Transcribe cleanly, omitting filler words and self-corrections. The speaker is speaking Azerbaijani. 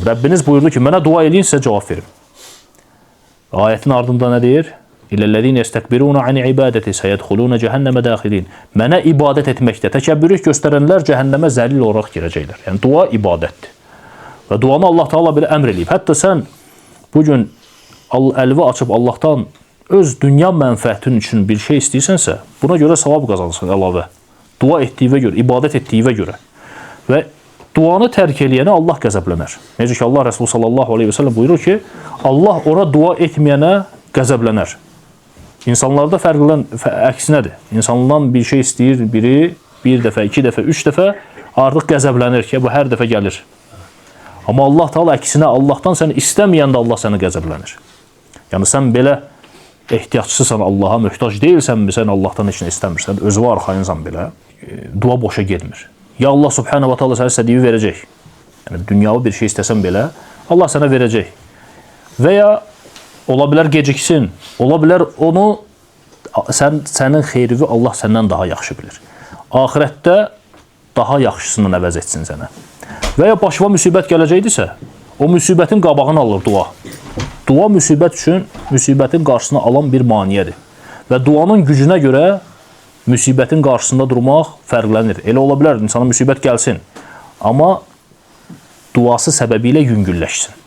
Rabbukum. Rəbbiniz buyurdu ki, mənə dua eləyin, sizə cavab verim. Ayətin ardında nə deyir? İləllezine yestekbiruna an ibadeti seyedhuluna cehenneme daxilin. Mənə ibadət etməkdə təkəbbürlük göstərənlər cəhənnəmə zəlil olaraq girəcəklər. Yəni dua ibadətdir. Və duanı Allah Taala belə əmr eləyib. Hətta sən bu gün əlvi açıb Allahdan öz dünya mənfəətin üçün bir şey istəyirsənsə, buna görə savab qazanırsan əlavə. Dua etdiyinə görə, ibadət etdiyinə görə. Və duanı tərk eləyənə Allah qəzəblənər. Necə ki Allah Rəsulü sallallahu əleyhi və səlləm buyurur ki, Allah ora dua etməyənə qəzəblənər. İnsanlarda fərqlən əksinədir. İnsandan bir şey istəyir biri bir dəfə, iki dəfə, üç dəfə artıq qəzəblənir ki, bu hər dəfə gəlir. Amma Allah Taala əksinə Allahdan səni istəməyəndə Allah səni qəzəblənir. Yəni sən belə ehtiyacsızsan Allaha, möhtac deyilsənmi, sən Allahdan heç nə istəmirsən, özünə arxayınsan belə, dua boşa getmir. Ya Allah Subhanahu va Taala sənə istədiyi verəcək. Yəni dünyavi bir şey istəsən belə, Allah sənə verəcək. Və ya ola bilər geciksin, ola bilər onu sənin xeyrini Allah səndən daha yaxşı bilir. Axirətdə daha yaxşısından əvəz etsin sənə. Və ya başıma müsibət gələcəkdirsə, o müsibətin qabağını alır dua. Dua müsibət üçün müsibətin qarşısını alan bir maneədir. Və duanın gücünə görə müsibətin qarşısında durmaq fərqlənir. Elə ola bilər insana müsibət gəlsin, amma duası səbəbilə yüngülləşsin.